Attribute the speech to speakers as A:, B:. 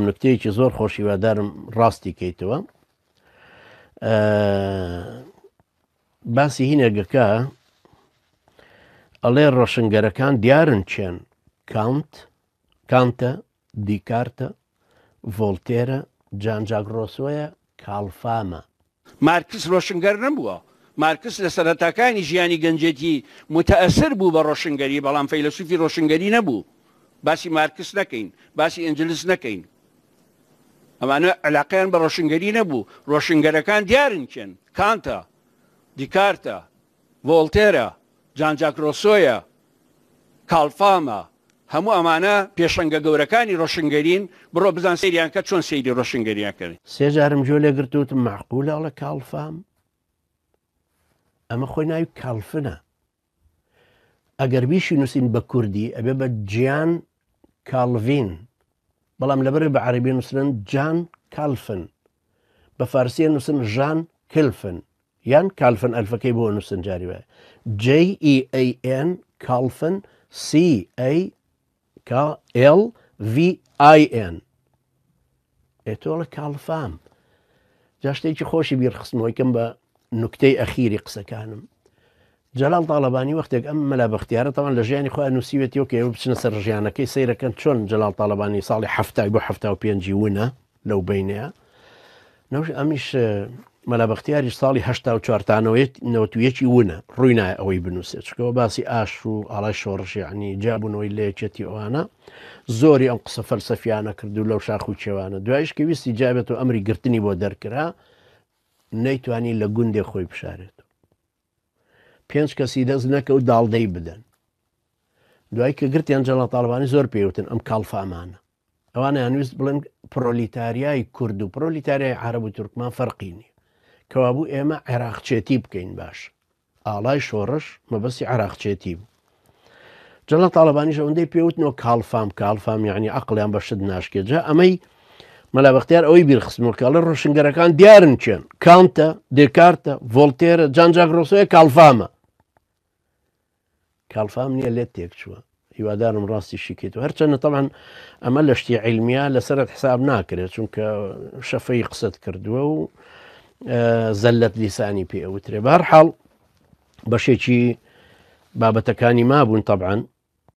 A: نکتەیەکی زۆر خۆش هیوادارم ڕاستی کەیتەوە. باسی هینێگەکە ئەڵێ ڕۆشنگەرەکان دیارن چێن کانت کانتە دیکارتە ڤۆڵتێرە جان جاک ڕۆسۆیە کاڵفامە.
B: مارکس ڕۆشنگەر نەبووە. مارکس لە سەرەتاکانی ژیانی گەنجێتی موتەئەسر بوو بە ڕۆشنگەری، بەڵام فەیلەسوفی ڕۆشنگەری نەبوو. باسی مارکس نەکەین، باسی ئەنجلس نەکەین. ئەمانە عەلاقەیان بە ڕۆشنگەری نەبوو. ڕۆشنگەرەکان دیارن کێن، کانتە، دیکارتە، ڤۆڵتێرە، جان جاک ڕۆسۆیە، کاڵفامە، هەموو ئەمانە پێشەنگە گەورەکانی ڕۆشنگەرین، بڕۆ بزان سەیریان کە چۆن سەیری ڕۆشنگەریان کەن.
A: سێ جارم گوێ لێ گرت وتم مەعقولە ئەڵێ کاڵفام؟ ئەمە خۆی ناوی کاڵفنە. ئەگەر بیشی نووسین بە کوردی ئەبێ بە جیان کاڵڤین، بەڵام لەبەرئ بە عەرەبی نووسرن جان کالفن، بە فارسی نووسن ژان کلفن یان کالفن ئەلفەکەی بۆ نووسن جاری وایە JEAN کالفن CAKLVIN ئێ تۆڵە کاڵفام جا شتێکی خۆشی بیرخستمەوەی کەم بە نوکتەی ئەخیری قسەکانم جەلال تاڵەبانی وەختێک ئەم مەلا بەختیارە تەوان لە ژیانی خۆیان نووسیوێتیەوە کە ئێوە بچنە سەر ژیانەکەی سەیرەکەن چۆن جەلال تاڵەبانی ساڵی هەفتای بۆ هەفتا و پێنجی ونە لەو بینەیە نەوش ئەمیش مەلا بەختیاریش ساڵی 84 تا 91 ونە ڕووی نایە ئەوەی بنووسێت چکەوە باسی ئاش و ئاڵای شۆڕش یعنی جیابوونەوەی لە یەکێتی ئەوانە زۆری ئەم قسە فەلسەفیانە کرد و لەو شاخ و کێوانە دوایش کە ویستی جابێت و ئەمری گرتنی بۆ دەرکرا نەیتوانی لە گوندێ خۆی بشارێت پێنج کەسی دەست نەکەوت داڵدەی بدەن دوای کە گرتیان جەڵا تاڵبانی زۆر پێوتن ئەم کاڵفامانە ئەوانیان ویست بڵێن پرۆلیتاریای کورد و پرۆلیتاریای عرب و تورکمان فەرقی نییە کەوابوو ئێمە عێراقچێتی بکەین باش ئاڵای شۆڕش مەبەستی عێراقچێتی بوو. جەلال تاڵەبانیش ئەوەندەی پێوتنەوە کاڵفام کاڵفام یعنی عەقڵیان بە شت ناشکێت جا ئەمەی مەلا بەختیار ئەوەی بیرخستمەوە کە ئەڵێ ڕۆشنگەرەکان دیارن کێن کانتە دێکارتە ڤۆڵتێرە جان جاک ڕۆسۆیە کاڵفامە کاڵفام نییە لێت تێک چووە هیوادارم ڕاستی شیکەیت و هەرچەندە تەبعەن ئەمە لە شتی عیلمیە لەسەرت حساب ناکرێت چونکە شەفەی قسەت کردووە و زەلت لیسانی پێ ئەوترێ بەهەر حاڵ بەشێکی بابەتەکانی مابوون تەبعەن.